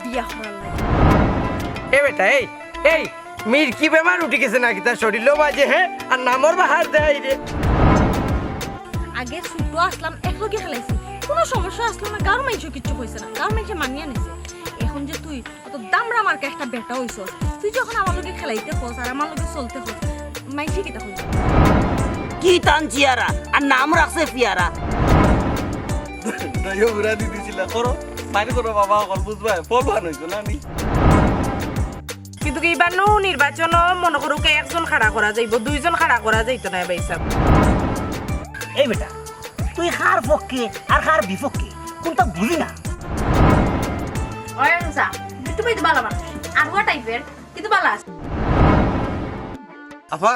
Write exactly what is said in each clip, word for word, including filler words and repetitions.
বিয়া করার লাগি। এ বেটা, এই, এই, মির্কি বেমার উঠি গেছে না কিতা শরীরর মাঝে, হে? আর নামর বাহার দেয় রে। আগে ছোট আসলাম, একলগে খেলাইছি, কোনো সমস্যা আসলো না, গাঁওর মাইনষে কিচ্ছু কইছে না, গাঁওর মাইনষে মানিয়া নিছে। এখন যে তুই অত দামড়া মার্কা একটা বেটা অইছস, তুই যখন আমার লগে খেলাইতে খোঁজ আর আমার লগে চলতে খোঁজ, মাইনষে কিতা কইব? কি তান চেহারা, আর নাম রাখছে পিয়ারা। দইও ঘুরা দি দিছিলা, করো, বাইরে করো বাবা, অকল বুঝবায়, ফল ভান হইতো না নি। কিন্তু কি ইবার নু নির্বাচনও মনে করুক একজন খাড়া করা যাইব, দুইজন খাড়া করা যাইতো না ভাই সাহেব। এই বেটা, তুই কার পক্ষে আর কার বিপক্ষে, কোনটা বুঝি না। ওই আচ্ছা, বিট্টু ভাই তো ভালা মানুষ, আরুয়া টাইপের, কিন্তু ভালা আছে। আফা,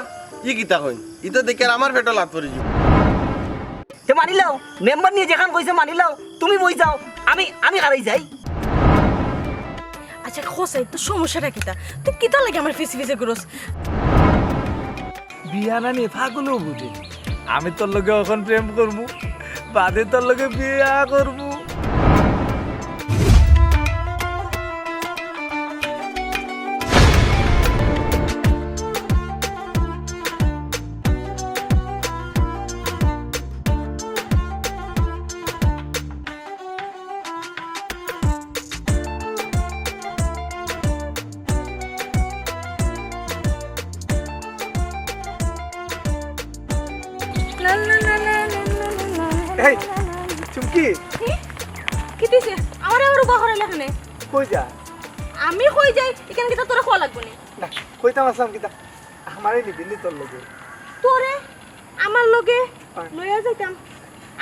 ই কিতা কইন? ই তো দেখি আর আমার পেটো লাত পড়ি যাইব। তে মানি লাও, মেম্বার নিয়ে যেখান কইছে মানি লাও, তুমি বই যাও, আমি, আমি হারাই যাই। আচ্ছা, খোসাই, তোর সমস্যাটা কিতা? তুই কিতা লাগে আমার ফিসে ফিসে ঘুরস? বিয়া না নিয়ে পাগলও বুঝে। আমি তোর লগে অখন প্রেম করমু, বাদে তোর লগে বিয়া করমু। এই, চুমকি। কি? কি দিছে? আমারে আবার উবা করাইলা কেনে? কই যা? আমি কই যাই? ইখান কিতা তোরে কওয়া লাগবো নি? না, কইতাম আসলাম কিতা? আমারে নিবি নি তোর লগে? তোরে আমার লগে অয়। লইয়া যাইতাম।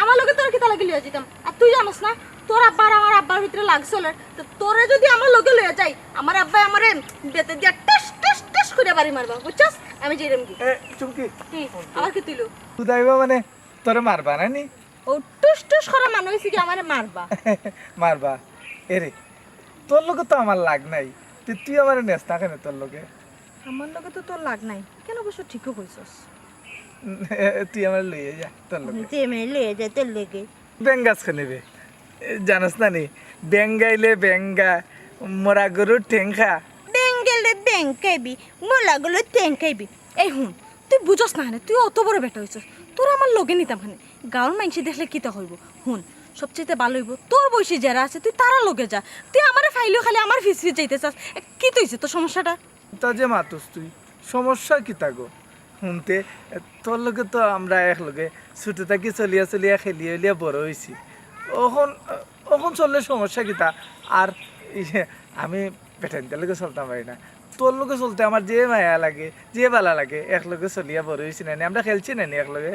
আমার লগে তোরে কিতা লাগি লইয়া যাইতাম? আর তুই জানোস না, তোর আব্বার আমার আব্বার ভিতরে লাগ চলের। তো তোরে যদি আমার লগে লইয়া যাই, আমার আব্বায় আমারে বেতে দিয়া টস টস টস করে বাড়ি মারবা, বুঝছস? আমি যাইরাম গি। এ, চুমকি। কি? আবার কি তুইলো? তুই দাইবা মানে তোরে মারবা না নি? ও টুস টুস করা মানুষ কি আমারে মারবা? মারবা? এরে, তোর লগে তো আমার লাগ নাই, তে তুই আমারে নেস না কেনে তোর লগে? আমার লগে তো তোর লাগ নাই, কেন অবশ্য ঠিকও কইছস। তুই আমারে লইয়া যা তোর লগে। তুই আমারে লইয়া যা তোর লগে। বেঙ্গাস কেনে বে? জানোস না নি, বেঙ্গাইলে বেঙ্গা, মরা গরুর ঠেংখা। বেঙ্গাইলে বেঙ্গাইবি, মরা গরুর ঠেংখাইবি। এই হুন, তুই বুঝস না কেনে, তুই অত বড় বেটা অইছস, তোরে আমার লগে নিতাম কেনে? গাঁওর মাইনষে দেখলে কিতা কইবো? হুন, সবচাইতে ভালা অইবো তোর বয়সী যেরা আছে তুই তারার লগে যা। তুই আমারে ফাইলেও খালি আমার ফিস ফিস যাইতে চাস। এ, কিতা অইছে তোর সমস্যাটা? তা যে মাতস তুই, সমস্যা কিতা গো? হুনতে, তোর লগে তো আমরা একলগে ছোট থাকি চলিয়া চলিয়া খেলিয়া উলিয়া বড় অইছি। অখন, অখন চললে সমস্যা কিতা? আর ইয়ে, আমি বেটাইন্তর লগে চলতাম পারি না। তোর লগে চলতে আমার যে মায়া লাগে, যে ভালা লাগে, একলগে চলিয়া বড় অইছি না নি, আমরা খেলছি না নি একলগে।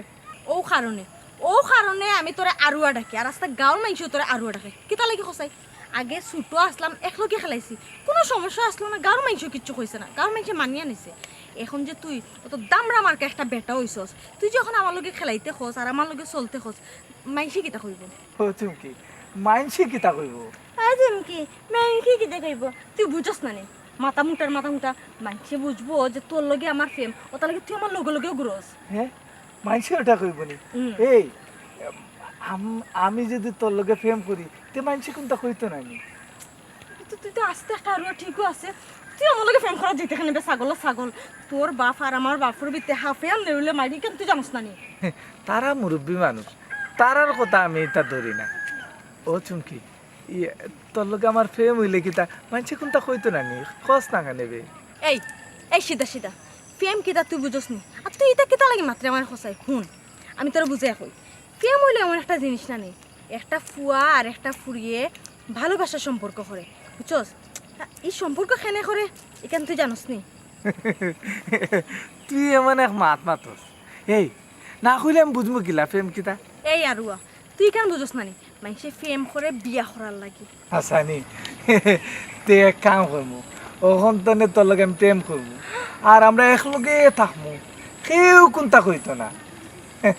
ও কারণে, ও কারণে আমি তোরে আরুয়া ডাকি, আর আস্তা গাঁওর মাইনষেও তোরে আরুয়া ডাকে। কিতা লাগি কছাই? আগে ছোট আসলাম, একলগে খেলাইছি, কোনো সমস্যা আসলো না, গাঁওর মাইনষেও কিচ্ছু কইছে না, গাঁওর মাইনষে মানিয়া নিছে। এখন যে তুই অত দামড়া মার্কা একটা বেটা অইছস, তুই যে অখন আমার লগে খেলাইতে খোঁজ আর আমার লগে চলতে খোঁজ, মাইনষে কিতা কইবো? ও চুমকি, মাইনষে কিতা কইবো? ও চুমকি, মাইনষে কিতা কইবো? তুই বুঝস না নি, মাথা মুটার মাথা মুটা, মাইনষে বুঝবো যে তোর লগে আমার প্রেম, অতার লাগি তুই আমার লগে লগেও ঘুরস। হ্যাঁ, মাইনষে ওটা কইবো নি? হুম। এই, আম-, আমি যদি তোর লগে প্রেম করি, তে মাইনষে কুনতা কইতো না নি? তুই, তুই তো আস্তা একটা আরুয়া ঠিকও আছে। তুই আমার লগে প্রেম করার যেতে কেনে বে ছাগল, ছাগল। তোর বাপ আর আমার বাপর ভিতরে হাফে আর নেউলে মারি কেন তুই জানোস না নি? তারা মুরব্বি মানুষ, তারার কথা আমি ইতা ধরি না। ও চুমকি, ইয়ে, তোর লগে আমার প্রেম অইলে কিতা, মাইনষে কুনতা কইতো না নি? কস না কেনে বে? এই, এই সিধা সিধা, প্রেম কিতা তুই বুঝস নি? আর তুই ইতা কিতা লাগি মাতরে আমার কছাই? হুন, আমি তোরে বুঝাইয়া কই। প্রেম অইলে এমন একটা জিনিস না নি, একটা ফুয়া আর একটা ফুড়িয়ে ভালোবাসার সম্পর্ক করে, বুঝছস? তা ই সম্পর্ক কেনে করে, ইখান তুই জানোস নি? তুই এমন এক মাত মাতস। এই, না কইলে আমি বুঝমু কিলা প্রেম কিতা? এই আরুয়া, তুই ইখান বুঝস না নি? মাইনষে প্রেম করে বিয়া করার লাগি। হাছা নি? তে এক কাম করমু, অখন তনে তোর লগে আমি প্রেম করমু, আর আমরা একলগে থাকমু, কেউ কুনতা কইতো না।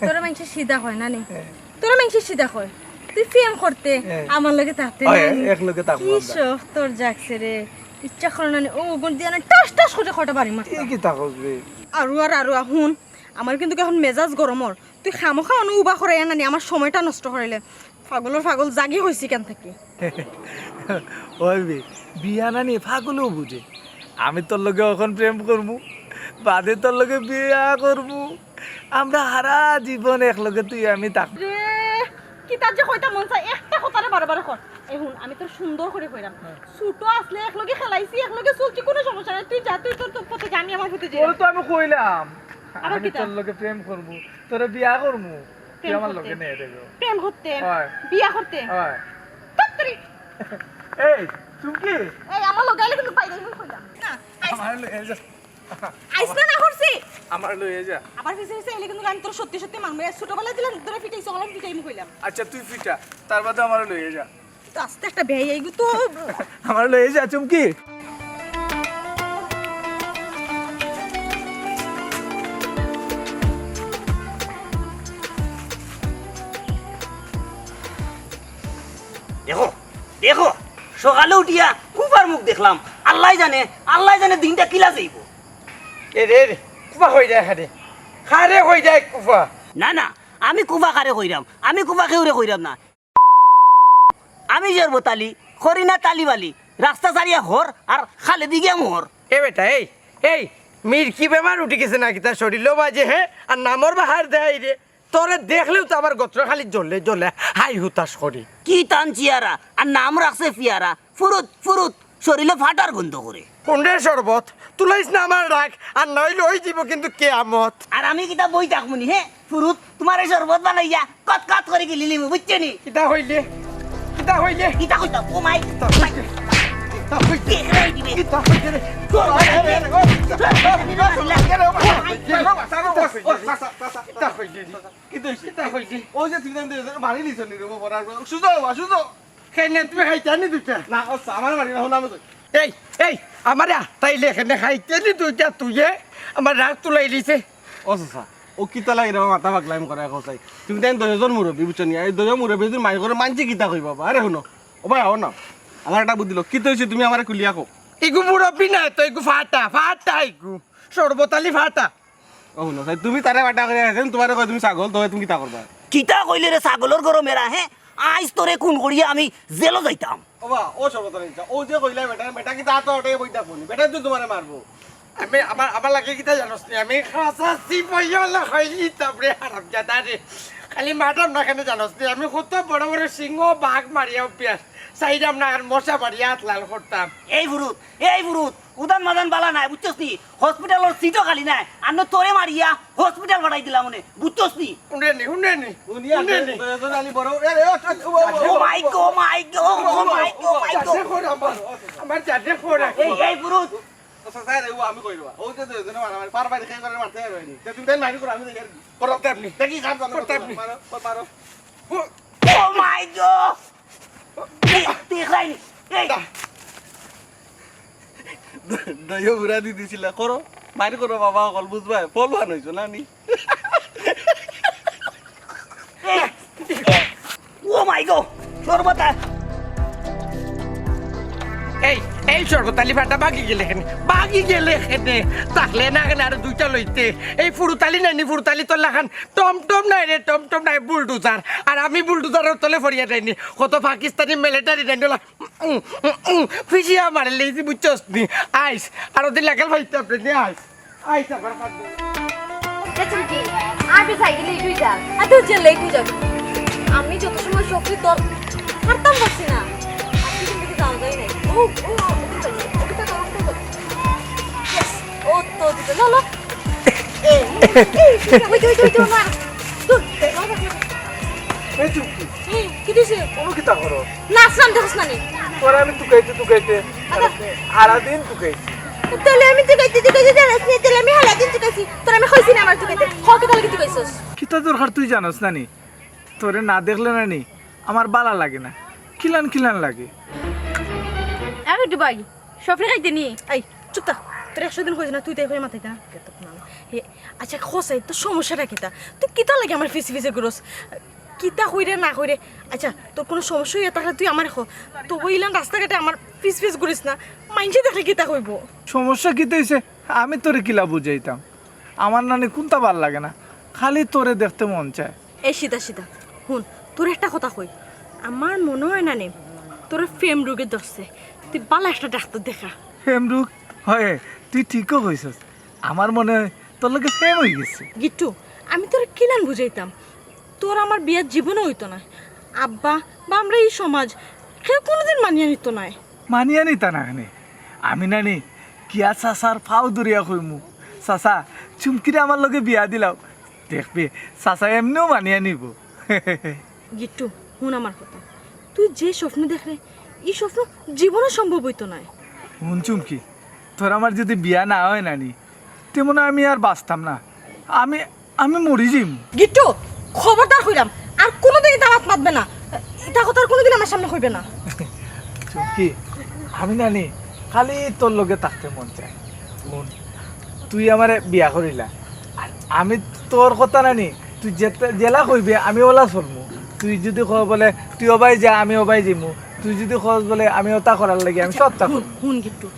তোরে মাইনষে সিধা কয় না নি? হ্যাঁ। তোরে মাইনষে সিধা কয়? তুই প্রেম করতে, হ্যাঁ। আমার লগে থাকতে অয়, না নি? একলগে থাকমু কি আমরা। শখ তোর জাগছে রে? ইচ্ছা করে না নি? ও গুণ দিয়া না, টাস টাস করে কটা বাড়ি মারতাম। তুই কিতা কস বে? আরুয়া, আরুয়া, হুন, আমার কিন্তু অখন মেজাজ গরমর। তুই খামোখা অনো উবা করাইয়া না নি, আমার সময়টা নষ্ট করাইলে। পাগলর পাগল জাগি কইছি কেন থাকি। ওই বে, বিয়া নানি পাগলেও বুঝে। আমি তোর লগে অখন প্রেম করমু, বাদে তোর লগে বিয়া করমু। আমরা হারা জীবন একলগে তুই আমি থাকমু। রে, কিতা যে কইতাম মন চায়, একটা কথারে বারে বারে কর। এ হুন, আমি তোর সুন্দর করি কইরাম। ছোট আছলে একলগে খেলাইছি, একলগে চলছি, কুনু সমস্যা নাই। তুই যা, তুই তোর, তোর পথে যা, আমি আমার পথে যাই। তোরে তো আমি কইলাম, আবার আমি কিতা? তোর লগে প্রেম করমু, তোরে বিয়া করমু। তুই প্রেম আমার করতে। লগে নে দেখো। প্রেম করতে? হয়। বিয়া করতে? হয়। তাড়াতাড়ি। এই, চুমকি। এই, আমার লগে আইলে কিন্তু বাইরে আমি কইলাম। না, আইস না। আমার লগে যা। আইস না, না করছি। আমার লইয়া যা। আবার পিছে পিছে আইলে কিন্তু আমি তোর সত্যি সত্যি মারমু। এই ছোটবেলা দিলাম ধরে ফিটাইছি, অখন ফিটাইমু কইলাম। আচ্ছা, তুই ফিটা, তার বাদে আমার লইয়া যা। তো আস্তে একটা বেয়াই আইগু তো। আমার লইয়া যা, চুমকি। দেখো, দেখো, সকালে উঠিয়া কুফার মুখ দেখলাম। আল্লায় জানে, আল্লায় জানে দিনটা কিলা যাইবো। এ রে রে, কুফা কই যায় এখানে? কারে কই যায় কুফা? না, না, আমি কুফা কারে কইরাম? আমি কুফা কেউরে কইরাম না। আমি জরবত আলী, করি না তালিবালি, রাস্তা ছাড়িয়া হর আর খালেদি গিয়া মোহর। এ বেটা, এই, এই, মির্কি বেমার উঠি গেছে না কিতা শরীরও বাজে, হে? আর নামর বাহার দেয় রে। তোরে দেখলেও তো আমার গত্র খালি জ্বলে জ্বলে হাই হুতাশ করি। কি তান চেহারা, আর নাম রাখছে পিয়ারা, ফুরুত, ফুরুত, শরীরে ফাটার গন্ধ করে। কোনরে শরবত? তুলাইস না আমার রাগ, আর নইলে ওই দিব কিন্তু কেয়ামত। আর আমি কিতা বই থাকমুনি, হে? ফুরুত, তোমার এই শরবত বানাইয়া কত কত করি গিলি লিমু, বুঝছো নি? কিতা হইলে? কিতা হইলে? কিতা কইতা? ও মাই, কিতা হইলে? কিতা হইলে? দেখলাই দিবে। কিতা হইলে রে? ও, আরে, আরে, আরে, ও, কিতা হইলে? কিতা হইলে? কিতা হইলে? কিতা হইলে? কিতা হইলে? কিতা হইলে? ওই যে তুমি জানতে মারি নিছ নি রে, ও বড়, সুজো, সুজো। কেনে তুমি খাইতা নি দুইটা? না, ও আমার বাড়ি না, হুনাম তো। এই, এই, আমারে তাইলে এখানে খাইতে নি দুইটা তুইয়ে আমার রাগ তুলাই দিছে। ও চাচা, ও কিতা লাগে রে, মাথা পাগলামি করে এখন চাই। তুমি তাই দশজন মুরব্বী, বুঝছো নি? এই দশজন মুরব্বী যদি মাই করে মানছি কিতা কই বাবা? আরে হুনো, ও ভাই, আও না। আমার একটা বুদ্ধি লো, কিতা হইছে তুমি আমারে খুলিয়া কও। ইগু মুরব্বী না তো, ইগু ফাটা, ফাটা ইগু। শরবতালি ফাটা। ও হুনো, তাই তুমি তারে বাটা করে আছেন, তোমারে কয় তুমি ছাগল, তবে তুমি কিতা করবা? কিতা কইলে রে ছাগলর গরম এরা, হে? আইজ তোরে খুন করিয়া আমি জেলো যাইতাম। ও বা, ও সর্বতরে ইচ্ছা, ও যে কইলা বেটা, বেটা কিতা তো ওটাই বইতা কোনি, বেটা তো তোমারে মারবো। আমি, আমার, আমার লাগে কিতা জানোস নি? আমি খাসা সিপাইয়ালা খাইলি তারপরে হারামজাদা রে। খালি মারতাম না কেনে জানোস নি? আমি কত বড় বড় সিংহ বাঘ মারিয়া অভ্যাস। চাইরাম না আর মশা মারিয়া হাত লাল করতাম। এই ফুরুত, এই ফুরুত, উদান মাদান বালা নাই, বুঝছস নি? হসপিটালর সিটও খালি নাই। আন্নো তোরে মারিয়া হসপিটাল পাঠাই দিলাম মনে, বুঝছস নি? হুনে নি, হুনে নি, হুনে নি। দুইজন আলি বড়, এ, এ, ও, ও, ও, ও, ও, ও মাই গো, মাই গো, ও মাই গো, মাই গো। চাচা খোর আমার, আমার চাচা খোর। এই, এই ফুরুত। আচ্ছা, স্যার, ও আমি কই দেবা। ও যে দুইজনে মারামারি, পারবারি খেয়ে করে মারতে পারবারি। তে তুমি তাই মারি করো, আমি দেখি আর করতে আপনি। দেখি কার জানো করতে আপনি। মারো, মারো। ও, ও মাই গো। এই, তুই খাইনি। এই। দইও বুড়া দি দিছিলা, করো। মারি করো বাবা, অকল বুঝবায়। ফলবান হইছো না নি? ও মাই গো, সর্বতা। এই, এই সর্বতালি ফাটা বাগি গেলে কেনে? বাগি গেলে কেনে? তাহলে না কেনে আরো দুইটা লইতে। এই ফুরুতালি নানি, ফুরুতালি তোর লাখান টমটম নাই রে, টমটম নাই, বুলডুজার। আর আমি বুলডুজারর তলে ফড়িয়া যাইনি। কত পাকিস্তানি মিলিটারি ডেন্ডলা, উম, উম, উম, ফিসিয়া মারে লেইছি, বুঝছস নি? আইস, আর ওদের লাগাল ভাই তো আপনি আইস। আইস, আবার পাঁচ মিনিট। এ চুমকি, আমি সাইকেলে একটু যা। আর তুই যে লেট হয়ে যাবে। আমি যত সময় শক্তি তোর হারতাম পারছি না। আর তুই কিন্তু যাওয়া যায় নাই। ও, ও, ও, ওকে তো, ওকে তো, ওকে তো। Yes, ও তো দিতে, লো, লো। এ, এ, এ, ওই যে, ওই যে, ওই যে, না। দূর, এই চুমকি। এ, কি দিছে? ও কিতা করো? নাচলাম দেখছ না নি? তোরা আমি তুকাইতে তুকাইতে আচ্ছা। সারাদিন তুকাইছি। তাহলে আমি তুকাইতে তুকাইতে জানাস নি, তাহলে আমি সারাদিন তুকাইছি। তোর আমি কইছি না আমার তুকাইতে। হ, কিতা লাগি তুকাইছস? কিতা দরকার তুই জানোস না নি? তোরে না দেখলে না নি আমার বালা লাগে না, কিলান কিলান লাগে। আমি একটু ভাই, সফরে খাইতে নি? এই, চুপ থাক। তোর একশো দিন কইছি না, তুই তাই করে মাথাইতে না। হে, আচ্ছা, খোসাই, তোর সমস্যাটা কিতা? তুই কিতা লাগে আমার ফিসে ফিসে করস? কিতা কইরে না কইরে? আচ্ছা, তোর কোনো সমস্যা হইয়া থাকলে তুই আমারে ক। তবু ইলান রাস্তাঘাটে আমার ফিস ফিস করিস না। মাইনষে দেখলে কিতা কইবো? সমস্যা কিতা হইছে? আমি তোরে কিলা বুঝাইতাম? আমার নানি কোনটা ভাল লাগে না, খালি তোরে দেখতে মন চায়। এই সিধা সিধা, হুন, তোর একটা কথা কই, আমার মনে হয় না নে, তোর প্রেম রোগে ধরছে, তুই বালা একটা ডাক্তার দেখা। প্রেম রোগ? হয়, তুই ঠিকও কইছস। আমার মনে হয় তোর লগে প্রেম অই গেছে। গিট্টু, আমি তোরে কিলান বুঝাইতাম, তোর আমার বিয়া জীবনে অইতো নায়। আব্বা বা আমরা ই সমাজ, কেউ কুনুদিন মানিয়া নিতো নায়। মানিয়া নিতা না কেনে? আমি নানি কিয়া চাচার পাও ধরিয়া কইমু, "চাচা, চুমকিরে আমার লগে বিয়া দিলাও।" দেখবে, চাচা এমনেও মানিয়া নিবো। গিট্টু, হুন আমার কথা, তুই যে স্বপ্ন দেখরে, ই স্বপ্ন জীবনে সম্ভব অইতো নায়। হুন চুমকি, তোর আমার যদি বিয়া না অয় নানি, তে মনে অয় আমি আর বাঁচতাম না, আমি, আমি মরি যাইমু। গিট্টু, খবরদার কইলাম, আর কুনুদিন ইতা মাত মাতবে না, ইতা কথা আর কুনুদিন আমার সামনে কইবে না। চুমকি, আমি নানি খালি তোর লগে থাকতে মন চায়। হুন, তুই আমারে বিয়া করিলা, আর আমি তোর কথা নানি, তুই যেতা, যেলা কইবে আমি ওলা চলমু। তুই যদি কস বলে তুই ওবায় যা, আমি ওবায় যাইমু। তুই যদি কস বলে আমি ওতা করার লাগি, আমি সবতা হুন, করমু। হুন গিট্টু,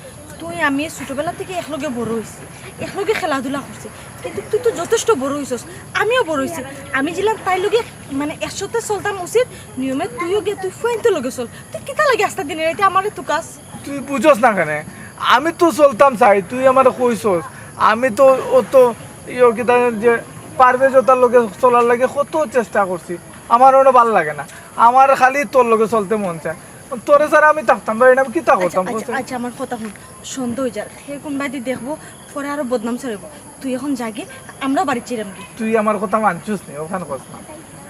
তুই আমি ছোটবেলা থাকি একলগে বড় অইছি, একলগে খেলাধুলা করছি, কিন্তু তুই তো যথেষ্ট বড় অইছস, আমিও বড় অইছি। আমি যেলান তাইর লগে মানে একসাথে চলতাম উচিত নিয়মে, তুইও গিয়া তুই ফুয়াইন্তর লগে চল। তুই কিতা লাগি আস্তা দিনে রাইতে আমারে তুকাস? তুই বুঝস না কেনে? আমি তো চলতাম চাই, তুই আমারে কইছস। আমি তো অত ইয়ে কিতা যে পারভেজ ওতার লগে চলার লাগি কত চেষ্টা করছি, আমার ওটা ভালা লাগে না। আমার খালি তোর লগে চলতে মন চায়। তোরে ছাড়া আমি থাকতাম পারি না, আমি কিতা আচ্ছা, করতাম, আচ্ছা, কইছে? আচ্ছা, আমার কথা হুন, সন্ধ্যা অই যার, হে কুনবায়দি দেখবো, পরে আরো বদনাম ছড়াইবো। তুই এখন যাগি, আমরাও বাড়িত যাইরামগি। তুই আমার কথা মানছস নি, ওখান কস না।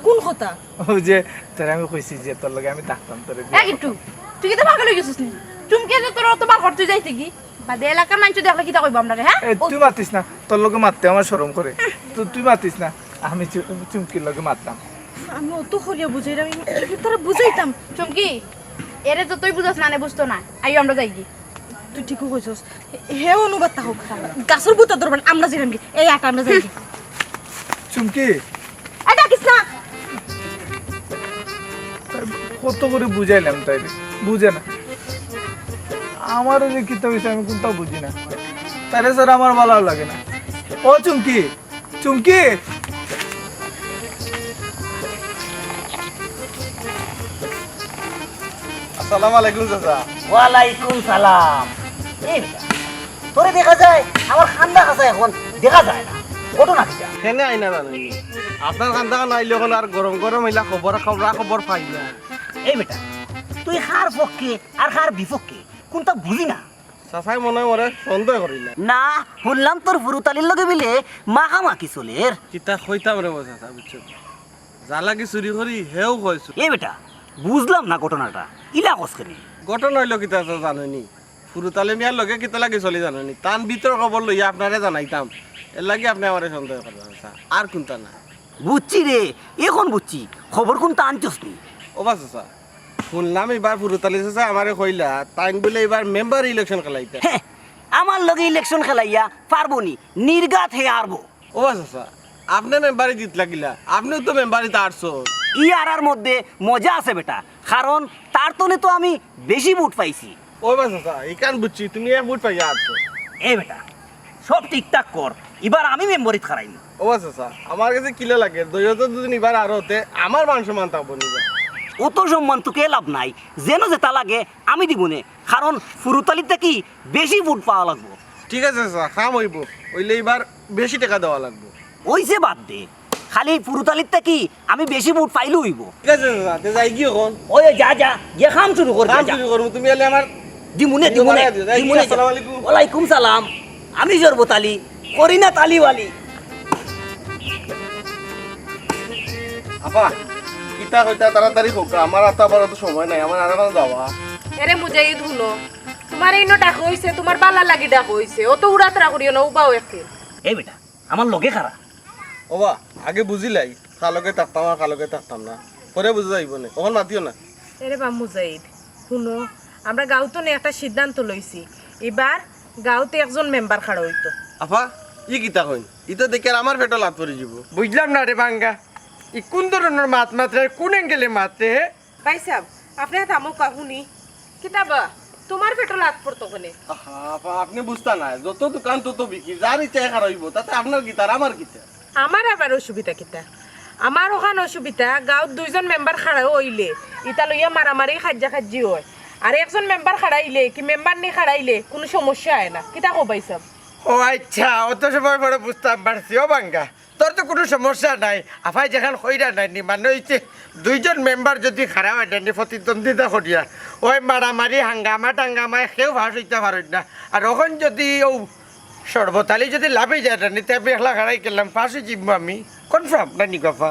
কুন কথা? ওই যে তোরে আমি কইছি যে তোর লগে আমি থাকতাম, তোরে বিয়া এ গিট্টু, করতাম। তুই কিতা পাগল অই গেছস নি? চুমকি যে তোর অত বার করতে যাইতে কি? বাদে এলাকার মানষে দেখলে কিতা কইবো আমরারে, হ্যাঁ? এ, তুই মাতিস না, তোর লগে মাততে আমার শরম করে। তুই, তুই মাতিস না, আমি চু-, চুমকির লগে মাততাম। আমি অত করিয়া বুঝাইরাম, এ, এ, তারা বুঝাইতাম। চুমকি, এরে তো তুই বুঝস না, নে বুঝতো না। আইও, আমরা যাইগি। তুই ঠিকও কইছস। হে অনুবাদ তা হোক। গাছর বুতা ধরবেন, আমরা যাইরামগি। এই আটা, আমরা যাইগি। চুমকি। এই ডাকিস না। কত করে বুঝাইলাম তাইরে, বুঝে না। আমার ওই যে কিতা হইছে আমি কোনটাও বুঝি না। তাইরে ছাড়া আমার ভালো লাগে না। ও চুমকি, চুমকি। আসসালামু আলাইকুম চাচা। ওয়ালাইকুম সালাম। এই বেটা, তোরে দেখা যায়, আমার কান্দা কাছা এখন দেখা যায় না। ঘটনা কিতা? কেনে আইনা জানইন নি? আপনার কান্দা কান আইলে এখন আর গরম গরম ইলা খবর, খবরা খবর পাই না। এই বেটা, তুই কার পক্ষে আর কার বিপক্ষে, কোনটা বুঝি না। চাচায় মনে হয় মোরে সন্দেহ করিলা। না, হুনলাম তোর ফুরুতালির লগে মিলে মাখামাখি চলের। কিতা কইতাম রে বা চাচা, বুঝছো? যা লাগি চুরি করি, হেও কয় চুরি। এ বেটা, বুঝলাম না ঘটনাটা, ইলা কস কেনে? ঘটনা অইলো কিতা চাচা জানইন নি? ফুরুতালি মিয়ার লগে কিতা লাগি চলি জানইন নি? তান ভিতর খবর লইয়া আপনারে জানাইতাম, এর লাগি আপনে আমারে সন্দেহ কররা চাচা, আর কুনতা না। বুঝছি রে, এখন বুঝছি, খবর কুনতা আনছস নি? ও বা চাচা, হুনলাম ইবার ফুরুতালি চাচায় আমারে কইলা, তাইন বুলে ইবার মেম্বার ইলেকশন খেলাইতা। হে, আমার লগে ইলেকশন খেলাইয়া পারবো নি, নির্ঘাত হে আরবো। ও বা চাচা, আপনে মেম্বারি জিতলা কিলা, আপনেও তো মেম্বারিত আরছইন। ই আরার মধ্যে মজা আছে বেটা, কারণ তার তনে তো আমি বেশি ভোট পাইছি। ও বা চাচা, ইখান বুঝছি, তুমি এক ভোট পাইয়া আরছো। এ বেটা, সব ঠিকঠাক কর, ইবার আমি মেম্বারিত খাড়াইমু। ও বা চাচা, আমার গেছে কিলা লাগে, দুই হাজার যদি ইবার আরো হতে, আমার মান সম্মান থাকবো নি বা। অত সম্মান তুকে লাভ নাই, যেন যেতা লাগে আমি দিমুনে, কারণ ফুরুতালি থাকি বেশি ভোট পাওয়া লাগবো। ঠিক আছে চাচা, কাম অইবো, অইলে ইবার বেশি টেকা দেওয়া লাগবো। অইছে বাদ দে, খালি ফুরুতালির থাকি আমি বেশি ভোট পাইলে অইবো। ঠিক আছে চাচা, তে যাইগি এখন। ওই যা যা, গিয়া কাম শুরু কর, যা, কাম যা। শুরু করমু, তুমি এলে আমার দিমুনে, দিমুনে, দিও, যাইগি, দিমুনে যা। আসসালামু আলাইকুম। ওয়ালাইকুম সালাম। আমি জরবো তালি, করি না তালি ওয়ালি। আপা, কিতা কইতা তাড়াতাড়ি কউক্কা, আমার আতো আবার অত সময় নাই, আমার আরাম যাওয়া। এরে মুজাহিদ, হুনো, তুমারে ইনো ডাকা অইছে, তুমার বালার লাগি ডাকা অইছে, অত উড়াতাড়া করিও না, উবাও একে। এই বেটা, আমার লগে খাড়া। ওবা, আগে বুঝিলাই, কার লগে থাকতাম আর কার লগে থাকতাম না, পরে বুঝা যাইবো নে, অখন মাতিও না। এরে বা মুজাহিদ, হুনো, আমরা গাঁওত নে একটা সিদ্ধান্ত লইছি, ইবার গাঁওত একজন মেম্বার খাড়া অইতো। আপা, ই কিতা কইন? ই তো দেখিয়ার আমার পেটো লাত পড়ি যিবো। বুঝলাম না রে বাঙ্গা, ই কুন ধরনর মাত মাতরে, কুন angle-এ মাতরে, হে? ভাইসাব, আপনে থামউক্কা হুনি। কিতা বা, তুমার পেটো লাত পড়তো কেনে? আহা, আপা, আপনে বুঝতা নায়, যত দোকান তত বিক্রি, যার ইচ্ছা খাড়া অইবো, তাতে আপনার কিতা আর আমার কিতা? আমার আবার অসুবিধা কিতা? আমার অখান অসুবিধা, গাঁওত দুইজন মেম্বার খাড়া অইলে ইতা লইয়া মারামারি, কাইজ্জা-কাইজ্জি অয়। আর একজন মেম্বার খাড়াইলে, কি মেম্বার নি খাড়াইলে কুনু সমস্যা অয় না। কিতা কও ভাইসাব? ও আইচ্ছা, অত সময় পরে বুঝতাম পারছি। ও বাঙ্গা, তোর তো কুনু সমস্যা নাই। আফায় যেখান কইরা নায় নি, মানে অইছে দুইজন মেম্বার যুদি খাড়া অয় নায় নি প্রতিদ্বন্দ্বিতা করিয়া, অউ মারামারি, হাঙ্গামা-টাঙ্গামায় কেউ পাশ অইতা পারইন না। আর অখন যুদি অউ শরবত আলী যুদি লাফি যায় নায় নি, তে আমি একলা খাড়াই গেলাম, পাশ অইযিমু আমি। Confirm নায় নি গফা?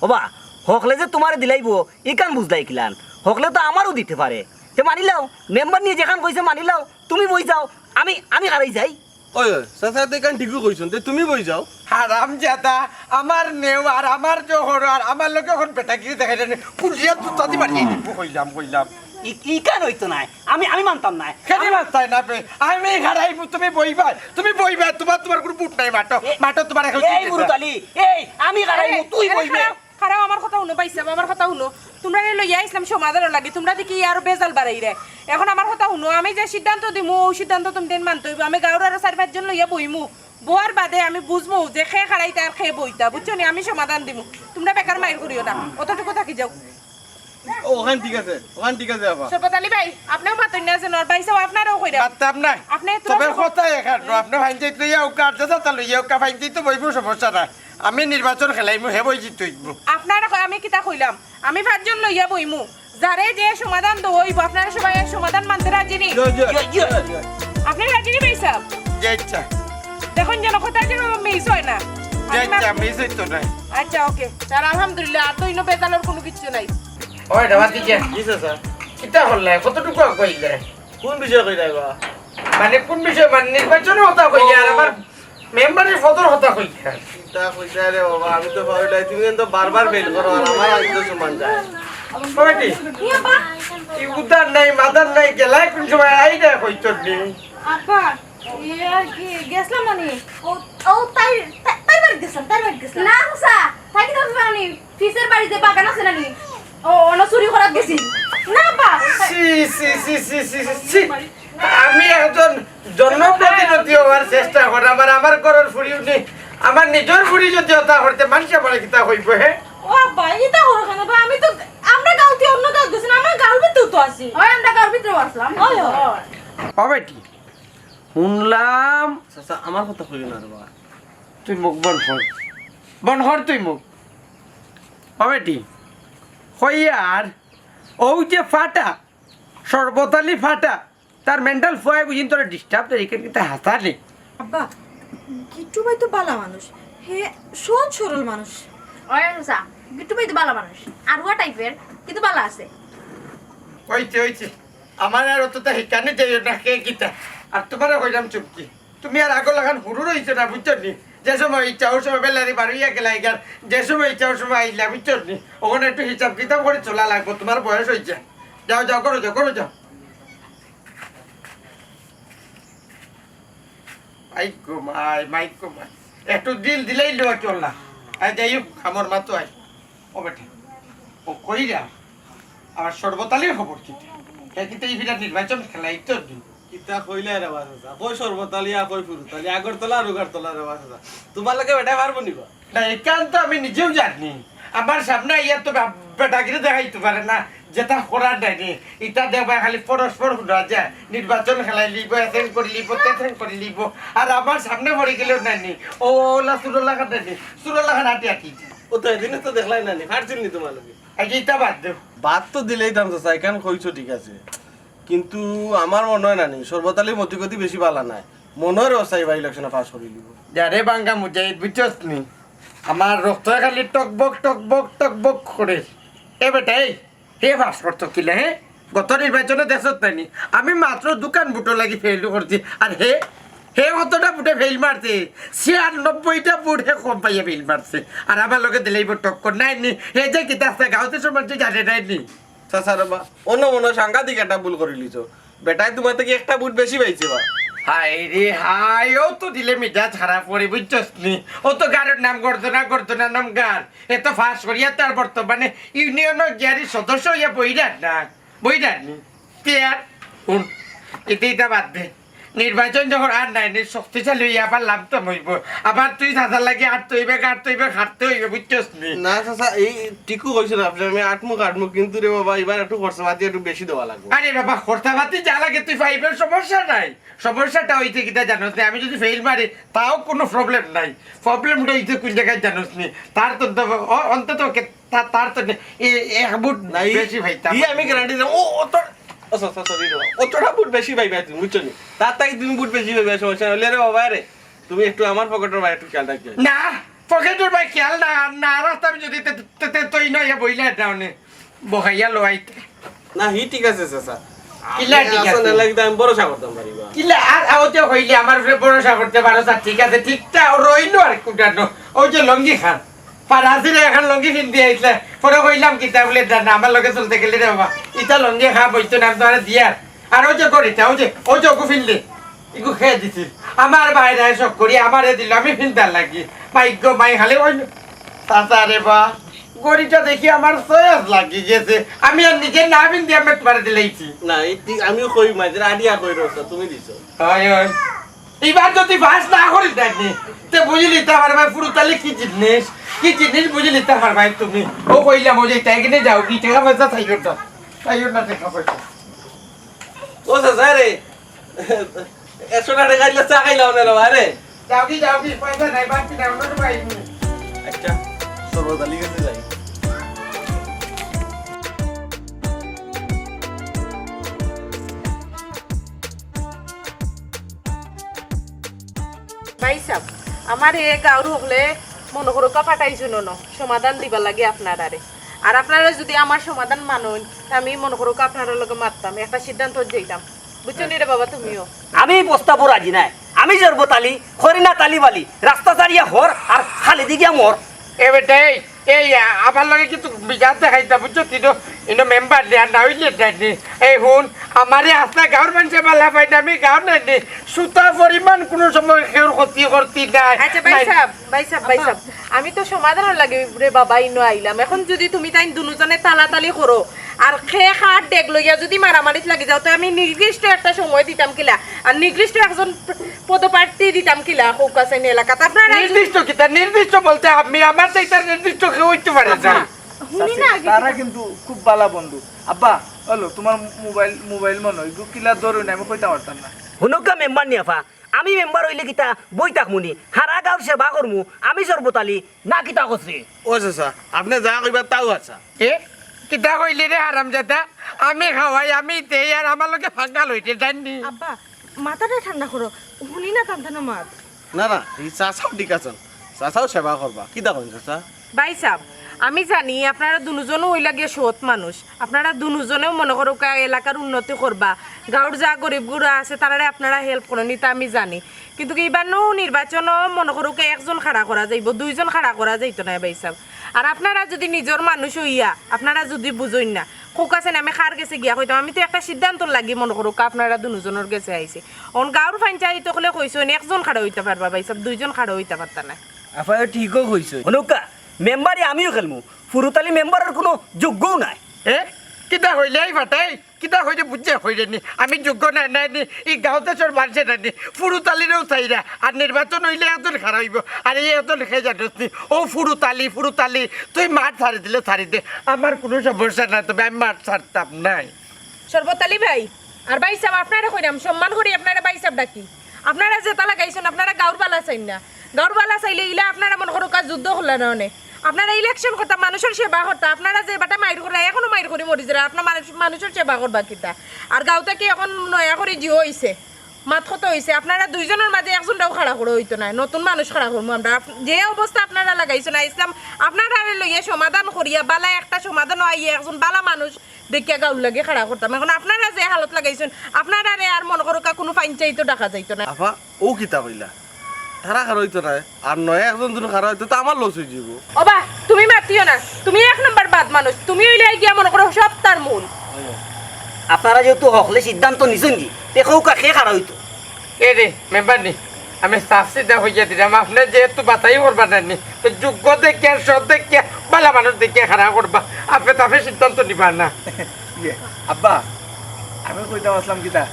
ওবা, হকলে যে তুমারে দিলাইবো, ইখান বুঝলায় কিলান? হকলে তো আমারেও দিতে পারে। তে মানিলাও, মেম্বার নিয়ে যেখান কইছে মানিলাও, তুমি বই যাও, আমি, আমি খাড়াই যাই। ওই, ওই, চাচা তো ইখান ঠিকউ কইছইন, তে তুমি বই যাও। হারামজাদা, আমার নেও আর আমার জহর আর আমার লগে অখন বেটাগিরি দেখাইলে নে, কুলিয়া জুতা দি মারি দিমু, কইলাম, কইলাম। ই-, ইখান অইতো নায়, আমি, আমি মানতাম নায়। কেনে মানতায় না বে? আমি খাড়াইমু, তুমি বইবায়, তুমি বইবায়, তুমার, তুমার কুনু ভুট নাই, মাটো, এ-, মাটো, তুমার অখন এই কি মুরুতালি, এই, আমি খাড়াইমু, এ, তুই এ, বইবে। খাড়াও, খাড়াও, আমার কথা হুনো, ভাইসাব, আমার কথা হুনো। তুমরারে লইয়া আইছলাম সমাধানর লাগি, তুমরা দেখি আরো বেজাল বাড়াইরায়। অখন আমার কথা হুনো, আমি যে সিদ্ধান্ত দিমু, অউ সিদ্ধান্ত তুমরাইন মানতে অইবো। আমি গাঁওর আরো চাইর-পাঁচজন লইয়া বইমু, বওয়ার বাদে আমি বুঝমু যে কে খাড়াইতা আর কে বইতা, বুঝছো নি? আমি সমাধান দিমু, তুমরা বেকার মাইর করিও না, অতটুকু থাকি যাউক। ও, অখান ঠিক আছে, অখান ঠিক আছে, আফা। শরবত আলী ভাই, আপনেও মাতইন না যেন, আর ভাইসাব আপনারেও কইরা। মাততাম না। আপনে তো তবে কথা এখান, আপনে ফাইন যাইতে লইয়া অউকা, আর যেতা লইয়া অউকা, ফাইন যাইতে বইবো, সমস্যা নাই। আমি নির্বাচন খেলাইমু, হে বই জিতইবো। আপনারে কই, আমি কিতা কইলাম? আমি পাঁচজন লইয়া বইমু। যারে যে সমাধান দেওয়া অইবো, আপনারা সবাই এর সমাধান মানতে রাজি নি? জি, জি, জি, জি। আপনি রাজি নি ভাইসাব? জি, আচ্ছা। দেখইন যেন কথা যেন মিস অয় না। জি, আচ্ছা, মিস অইতো নায়। আচ্ছা, ওকে। স্যার, আলহামদুলিল্লাহ, আর তো ইনো বেজালর কুনু কিচ্ছু নাই। ওই, রে বাতি কে? জি, স্যার। কিতা করলে? কতটুকু কইলে? কুন বিষয়ে কইরায় বা? মানে কুন বিষয়ে? মানে নির্বাচনর কথা কইলে, আর আমার মেম্বারর পদর কথা কইলে। কিতা কইতায় রে বাবা, আমি তো পারি নাই, তুমি কিন্তু বারবার ফেইল করো, আর আমার আইতো সমান যায়। কমিটি, কি আব্বা? কি উদার নাই, মাদার নাই, গেলায় কুন সময় আইরায় কইতো নি? আব্বা, ইয়ে আর কি, গেছলাম মানে, ও, ও তাই, তাই, তাই বাড়িত গেছলাম, তাই বাড়িত গেছলাম। না, চাচা, তাই কিতা জানো নি? পিছের বাড়িত যে বাগান আছে না নি? ও, অনো চুরি করাত গেছি। না, আব্বা। ছি, ছি, ছি। আমি একজন জনপ্রতিনিধি অওয়ার চেষ্টা করি, আমার, আমার ঘরর ফুড়ি উনি, আমার নিজর ফুড়ি যুদি অতা করতে মানষে আমারে কিতা কইবো, হে? ও আব্বা, ইতা করো কেনে বা? আমি তো, আমরা গাঁওতে অন্য গাঁওত গেছি না, আমরা গাঁওর ভিতরেউ তো আছি। ওই, আমরা গাঁওর ভিতরেউ আছলাম। ওই, ওই। ও বেটি, হুনলাম। চাচা, আমার কথা কইও না রে বাবা। তুই মুখ বন্ধ কর। বন্ধ কর তুই মুখ। ও বেটি, কইয়ার, অউ যে ফাটা, শরবত আলী ফাটা, তার মেন্টাল ফুয়ায় বুঝিন তোরে ডিস্টার্ব দেয়, ইখান কিতা হাছা নি? আব্বা, গিট্টু ভাই তো বালা মানুষ, হে সহজ সরল মানুষ। ওই চাচা, গিট্টু ভাই তো বালা মানুষ, আরুয়া টাইপের, কিন্তু বালা আছে। অইছে, অইছে, আমার আর অততা হিকানি যাইও না, কে কিতা। আর তুমারে কইলাম চুপ কি, তুমি আর আগর লাখান হুরু রইছো না, বুঝছো নি? যে সময় ইচ্ছা অউ সময় বেলারি বারইয়া গেলায় গিয়া, যে সময় ইচ্ছা অউ সময় আইলা, বুঝছো নি? অখন একটু হিসাব কিতাব করি চলা লাগবো, তুমার বয়স অইছে। যাও, যাও, করো যাও, করো যাও। মাইক গো মাই, মাইক গো মাই। একটু দিল দিলেই লওয়া চল না। আই যাই হোক, আমার মা তো আই। ও বেটা, ও কইরা, আমার শরবত আলীর খবর কিতা? হে কিতা ই বিরাট নির্বাচন খেলাইতো নি? কিতা কইলায় রে বা চাচা? কই শরবত আলী আর কই ফুরুত আলী, আগরতলা আর উগারতলা রে বা চাচা। তুমার লগে বেটায় পারবো নি বা? না, ইখান তো আমি নিজেও জানি। আমার সামনে আইয়া তো বে-, বেটাগিরি দেখাইতো পারে না, যেতা করার নাই নি। ইতা দেখবায় খালি পরস্পর হুনা যায়, নির্বাচন খেলাইলিবো, এসেন করিলিবো, তেসেন করিলিবো। আর আমার সামনে পড়ি গেলেও নাই নি। ও, ওলা চুরর লাখান নাই নি, চুরর লাখান আটি আটি। ও তো এদিনও তো দেখলায় না নি, ফাটছিল নি তুমার লগে? আচ্ছা, ইতা বাদ দেও। বাদ তো দিলাইতাম চাচা, ইখান কইছো ঠিক আছে, কিন্তু আমার মনো অয় না নি, শরবত আলী মতিগতি বেশি বালা নায়। মনো অয় রে চাচা, ইবার ইলেকশনে পাস করিলিবো। যা রে বাঙ্গা মুজাহিদ, বুঝছস নি? আমার রক্ত খালি টকবক, টকবক, টকবক করে। এ বেটা, এই, হে পাস করতো কিলা, হে? গত নির্বাচনে দেখছত নায় নি? আমি মাত্র দুখান ভোটর লাগি ফেইল করছি। আর হে, হে কতটা ভোটে ফেইল মারছে? ছিয়ানব্বইটা ভোট হে কম পাইয়া ফেইল মারছে। আর আমার লগে দিলাইবো টক্কর নাই নি? হে যে কিতা আছে, গাঁওত সব মানষে জানে নাই নি? চাচা রে বা, অনো মনো অয় সাংঘাতিক একটা ভুল করিলিছো। বেটায় তুমার থাকি একটা ভোট বেশি পাইছে বা। হায় রে হায়, অউ তো দিলে মিজাজ খারাপ করে, বুঝছস নি? অউ তো গাঁওর নাম গর্দনা, গর্দনার নাম গাঁও। হে তো পাস করিয়া তার বর্তমানে ইউনিয়নর গিয়ারি সদস্য অইয়া বইরার না, বইরার নি। তে আর হুন, ইতা ইতা বাদ দে। নির্বাচন যখন আর নাই, নি শক্তিশালী হইয়া আবার লাভতাম হইব। আবার তুই চাচার লাগি আটতে হইবে, কাটতে হইবে, খাটতে হইবে, বুঝছস নি? না চাচা, এই ঠিকও কইছেন আপনি, আমি আটমু কাটমু, কিন্তু রে বাবা, এবার একটু খরচাপাতি একটু বেশি দেওয়া লাগবে। আরে বাবা, খরচাপাতি যা লাগে তুই পাইবে, সমস্যা নাই। সমস্যাটা হইতে কিতা জানোস নি? আমি যদি ফেল মারি, তাও কোনো প্রবলেম নাই। প্রবলেমটা হইতে কোন জায়গায় জানোস নি? তার তো, তো, অ-, অন্তত ওকে তা-, তার তো নে-, এ-, এক বুট না, ই-, বেশি পাইতাম। ই আমি গ্যারান্টি দিলাম। ও, অত, ও, সরি, সরি, সরি, অতটা বুট বেশি পাইবে তুমি, বুঝছো নি? তার তাই তুমি বুট বেশি পাইবে, সমস্যা হইলে রে বাবা রে, তুমি একটু আমার পকেটের বাইরে একটু খেয়াল রাখবে। না, পকেটের বাইরে খেয়াল না, না রাখতাম যদি তে, তে, তে, তুই নয় বইলে এটা অনে বহাইয়া লওয়াইতে। না, হি ঠিক আছে, চাচা। কিলা ঠিক আছে? আসলে লাগি তো আমি ভরসা করতাম পারি বা। কিলা, আর, আর ওতে হইলে আমার উপরে ভরসা করতে পারো, স্যার, ঠিক আছে, ঠিকটা রইলো আর কুটানো। ওই যে লঙ্গি খান, পারাসিরে এখন লঙ্গি ফিন্দি আইসলে, পরে কইলাম কিতা বলে, "না, না, আমার লগে চলতে গেলে রে বাবা, ইটা লঙ্গি খা বইতো না, আমি তোমার দিয়ার।" আর ওই যে গড়িটা, ওই যে, ওই যে ওগু ফিন্দি, ইগু খেয়ে দিছিল। আমার বাইরে শখ করি, আমারে দিল, আমি ফিন্দার লাগি। মাই গো মাই, খালি ওই, চাচা রে বা, গড়িটা দেখি আমার চয়েস লাগি গেছে। আমি আর নিজে না ফিন্দি আমি তোমারে দিলাইছি। না, এই ঠিক, আমিও কই মাঝে আইডিয়া কই রয়েছে, তুমি দিছো। হয়, হয়। এবার যদি পাস না করি দেখনি, তে বুঝলি তো আমার ভাই ফুরুতালি কি জিনিস, কি জিনিস বুঝলি তো আমার ভাই তুমি। ও কইলাম, ওই যে তাই কিনে যাও, কি টাকা পয়সা চাইও না, চাইও না টাকা পয়সা। ও চাচা রে, একশো টাকা খাইলে চা খাইলাম না রে বাবা রে। যাও কি, যাও কি, পয়সা নাই, বাকি নাই, অন্য সময় আইবো। আচ্ছা, সর্বতালি গেছে যাই। ভাই সাহেব, আমার এ গাঁওর হকলে মনে করো কা পাঠাইছো নন, সমাধান দিবার লাগে আপনারারে। আর আপনারা যদি আমার সমাধান মানইন, তা আমি মনে করো কা আপনারার লগে মাততাম, একটা সিদ্ধান্ত যাইতাম। বুঝছো নি রে বাবা তুমিও? আমি এই প্রস্তাবও রাজি নাই। আমি জরবত আলী, খরিনা তালিব আলী, রাস্তা ছাড়িয়া হর আর খালি দিকে মর। এ বেটা, এই, এই, আ-, আমার লগে কিন্তু বিজাত দেখাইতা, বুঝছো? তিনো, ইনো মেম্বার নি, আর না হইলে দেয়নি। এই হুন, আমারে আস্তা গাঁওর মানুষে বালা পাই না, আমি গাঁও নেয়নি। সুতা পরিমাণ কোনো সময় কেউর ক্ষতি করতি নাই। আচ্ছা, ভাই নাই। সাহেব, ভাই সাহেব, ভাই সাহেব, আমি তো সমাধানর লাগি রে বাবা ইনো আইলাম। এখন যদি তুমি তাইন দুনুজনে তালাতালি করো, আর খে খাট ডেগ লইয়া যদি মারামারিত লাগি যাও, তো আমি নির্দিষ্ট একটা সময় দিতাম কিলা, আর নির্দিষ্ট একজন প-, পদপ্রার্থী দিতাম কিলা, কউক্কা চাইন এলাকাত। আপনারা নির্দিষ্ট কিতা? নির্দিষ্ট বলতে আমি, আমার তো এটা নির্দিষ্ট কেউ হইতে পারে না। আচ্ছা, হুনি না আগে তারা কিতা? কিন্তু খুব বালা বন্ধু। আব্বা, হলো তোমার মোবাইল, মোবাইল মনে হয়, এগু কিলা ধরো না, আমি কইতে পারতাম না। হুনউক্কা মেম্বার নি আফা, আমি মেম্বার হইলে কিতা বই থাকমু নি? হারা গাঁওর সেবা করমু, আমি জরবত আলী, না কিতা কছরে? ও চাচা, আপনি যা কইবা তাও আচ্ছা। এ? কিতা কইলি রে হারামজাদা? আমি খাওয়াই, আমি দেই, আর আমার লগে ফাঙ্গাল হইতে জাননি। আব্বা, মাথাটা ঠান্ডা করো, হুনি না তান তান মাত। না, না, এই চাচাও ঠিক আছেন, চাচাও সেবা করবা। কিতা কইন চাচা? ভাই সাহেব, আমি জানি আপনারা দুজনও হইলা গিয়া সৎ মানুষ, আপনারা দুজনেও মনে করো কা এলাকার উন্নতি করবা, গাঁওর যা গরিব গুড়া আছে তারারে আপনারা হেল্প করইন, ইতা আমি জানি। কিন্তু কি ইবার নু নির্বাচনও মনে করো কা একজন খাড়া করা যাইব, দুইজন খাড়া করা যাইতো না ভাই সাহেব। আর আপনারা যদি নিজর মানুষ হইয়া আপনারা যদি বুঝইন না, কউক্কা চাইন আমি কার গেছে গিয়া কইতাম, আমি তো একটা সিদ্ধান্তর লাগি মনে করো কা আপনারা দুজনর গেছে আইছি। অন গাঁওর পঞ্চায়েত হকলে কইছইন একজন খাড়া হইতা পারবা ভাই সাহেব, দুইজন খাড়া হইতা পারতা না। আফায় ঠিকও কইছইন। হুনউক্কা, মেম্বারি আমিও খেলমু। ফুরুতালি মেম্বারর কোনো যোগ্যও নাই। এ? কিতা কইলে এই ফাটাই? কিতা কইলে বুঝছে কইলে নি? আমি যোগ্য নাই, নাই নি। ই গাঁও দেশর মানষে নাই নি। ফুরুতালিরেও চাইরা। আর নির্বাচন হইলে একজন খাড়া হইব। আর এই একজন খেয়ে জানোস নি। ও ফুরুতালি, ফুরুতালি, তুই মাঠ ছাড়ি দিলে ছাড়ি দে। আমার কোনো সমস্যা নাই, তবে আমি মাঠ ছাড়তাম নাই। শরবত আলী ভাই, আর ভাই সাহেব, আপনারে কইরাম, সম্মান করি আপনারে ভাই সাহেব ডাকি। আপনারা যেতা লাগাইছইন, আপনারা গাঁওর বালা চাইন না। গাঁওর বালা চাইলে ইলা আপনারা মনে করো কা যুদ্ধ করলা না অনে। আপনারা ইলেকশন করতা, মানুষর সেবা করতা, আপনারা যে বাটা মাইর করা, এখনো মাইর করি মরি যারা, আপনার মানুষ, মানুষর সেবা করবা কিতা? আর গাঁওটা কি এখন নয়া করি জিও হইছে, মাত কত হইছে, আপনারা দুইজনর মাঝে একজনটাও খাড়া করে হইতো না, নতুন মানুষ খাড়া করবো আমরা। আপ-, যে অবস্থা আপনারা লাগাইছইন, ইসলাম আপনারা লইয়া সমাধান করিয়া, বালা একটা সমাধান আইয়া একজন বালা মানুষ দেখিয়া গাউর লাগি খাড়া করতাম। এখন আপনারা যে হালত লাগাইছইন, আপনারারে আর মনে করো কা কোনো পঞ্চায়েতও ডাকা যাইতো না। আফা, ও কিতা কইলা? তারা খাড়া হইতো না, আর নয়া একজন যদি খাড়া হইতো, তো আমার লস হয়ে যাবো। ওবা, তুমি মাতিও না, তুমি এক নম্বর বাদ মানুষ, তুমি হইলে গিয়া মনে করো সব তার মূল। আপনারা যেহেতু হকলে সিদ্ধান্ত নিছেন কি, তে কউক্কা কে খাড়া হইতো? এ রে, মেম্বার নি, আমি সাফ সিধা কইয়া দিলাম, আপনি যেহেতু বাতাই করবা না নি, তো যোগ্য দেখিয়া, সৎ দেখিয়া, বালা মানুষ দেখিয়া খাড়া করবা, আপনি তাফে সিদ্ধান্ত নিবা না। ইয়ে, আব্বা, আমি কইতাম আসলাম কিতা,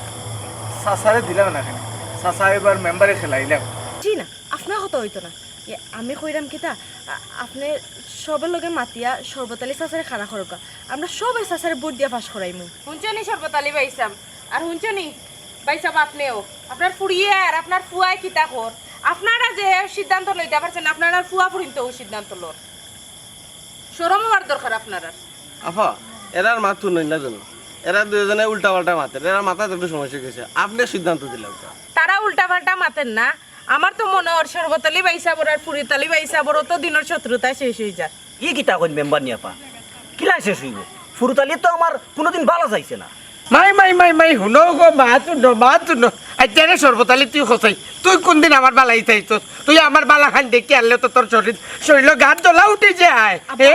চাচারে দিলাম না কেন? চাচা এবার মেম্বারে খেলাইলাম। জি না, আপনার কথা অইতো না। ইয়ে, আমি কইরাম কিতা, আ-, আপনে সবর লগে মাতিয়া শরবত আলী চাচারে খাড়া করউক্কা। আমরা সবে চাচারে ভোট দিয়া পাশ করাইমু। হুনছনি শরবত আলী ভাইসাব, আর হুনছনি ভাইসাব আপনেও, আপনার ফুড়িয়ে আর আপনার ফুয়ায় কিতা কর, আপনারা যে সিদ্ধান্ত লইতা পারছইন, আপনারার ফুয়া ফুড়িন তো অউ সিদ্ধান্ত লর। শরম অওয়ার দরকার আপনারার। আফা, এরার মাত হুনইন না যেন। এরা দুইজনে উল্টা পাল্টা মাতের, এরার মাথাত একটু সমস্যা অইগেছে। আপনে সিদ্ধান্ত দিলাউক্কা। তারা উল্টা পাল্টা মাতের না, আমার তো মনো অর শরবত আলী ভাইসাবর আর ফুরুত আলী ভাইসাবর অত দিনর শত্রুতা শেষ অইযার। ই কিতা কইন মেম্বারনি আফা? কিলা শেষ অইবো? ফুরুত আলী তো আমার কুনুদিন বালা চাইছে না। মাই, মাই, মাই, মাই, হুনো গো, মাত হুনো, মাত হুনো। আইচ্ছা রে শরবত আলী, তুই কছাইন। তুই কুনদিন আমার বালাই চাইছস? তুই আমার বালাখান দেখি আনলে তো তোর শরীর, শরীরো গাত জ্বলা উঠি যায়। আব্বা, এ?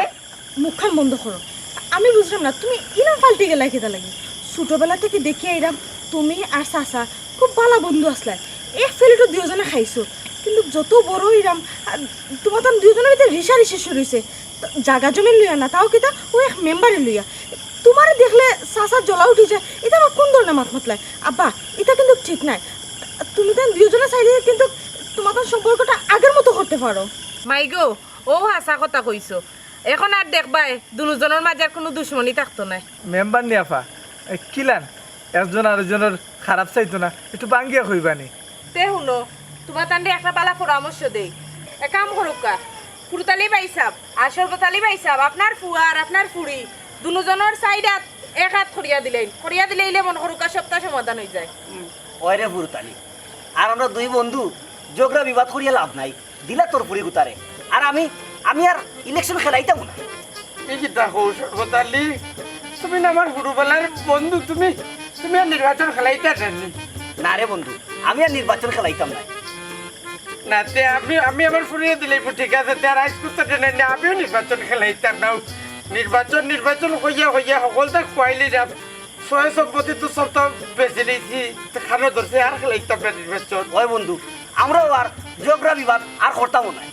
মুখখান বন্ধ করো। আমি বুঝরাম না, তুমি ইলান পাল্টি গেলায় কিতা লাগি? ছোটবেলা থাকি দেখি আইরাম, তুমি আর চাচা খুব বালা বন্ধু আছলায়। এক প্লেটো দুইওজনে খাইছো। কিন্তু যত বড় অইরাম, আ, তুমাতান দুইওজনর ভিতরে রিসারিসি শুরু অইছে। জাগা জমিন লইয়া না, তাও কিতা অউ এক মেম্বারে লইয়া। তুমারে দেখলে চাচার জ্বলা উঠি যায়, ইতা আবার কুন ধরনের মাত মাতলায়? আব্বা, ইতা কিন্তু ঠিক নায়। তুমিতান দুইওজনে চাইলে কিন্তু তুমাতান সম্পর্কটা আগের মতো করতে পারো। মাইগো, অউ হাছা কথা কইছো। এখন আর দেখবায়, দুনুজনর মাঝে আর কুনু দুশমনি থাকতো নায়। মেম্বারনি আফা, এ, কিলান? একজন আরকজনর খারাপ চাইতো না, একটু ভাঙ্গিয়া কইবানি। তে হুনো, তুমাতানরে একটা বালা পরামর্শ দেই। এক কাম করউক্কা, ফুরুত আলী ভাইসাব আর শরবত আলী ভাইসাব, আপনার ফুয়া আর আপনার ফুড়ি, দুনুজনর সাইড আত এক আত করিয়া দিলাইন, করিয়া দিলাইলে মনো করউক্কা সবতা সমাধান অইযায়। ওই রে ফুরুত আলী, আর আমরা দুই বন্ধু ঝগড়া বিবাদ করিয়া লাভ নাই। দিলা তোর ফুড়ি গুতারে। আর আমি, আমি আর ইলেকশন খেলাইতাম না। ই কিতা কও শরবত আলী? তুমি না আমার হুরুবেলার বন্ধু, তুমি, তুমি আর নির্বাচন খেলাইতায় নায়নি? না রে বন্ধু, আমি আর নির্বাচন খেলাইতাম না। না, তে আমি, আমি আমার ফুড়িরে দিলাইমু, ঠিক আছে, তে আর আইজ কুত্তা টেনে নে, আমিও নির্বাচন খেলাইতাম না। নির্বাচন, নির্বাচন কইয়া কইয়া হকলতা খুয়াইলিরাম। সয় সম্পত্তি তো সবতা বেচিলিছি, তে কানো ধরছে আর খেলাইতাম না নির্বাচন। ওই বন্ধু, আমরাও আর ঝগড়া বিবাদ আর করতামও না।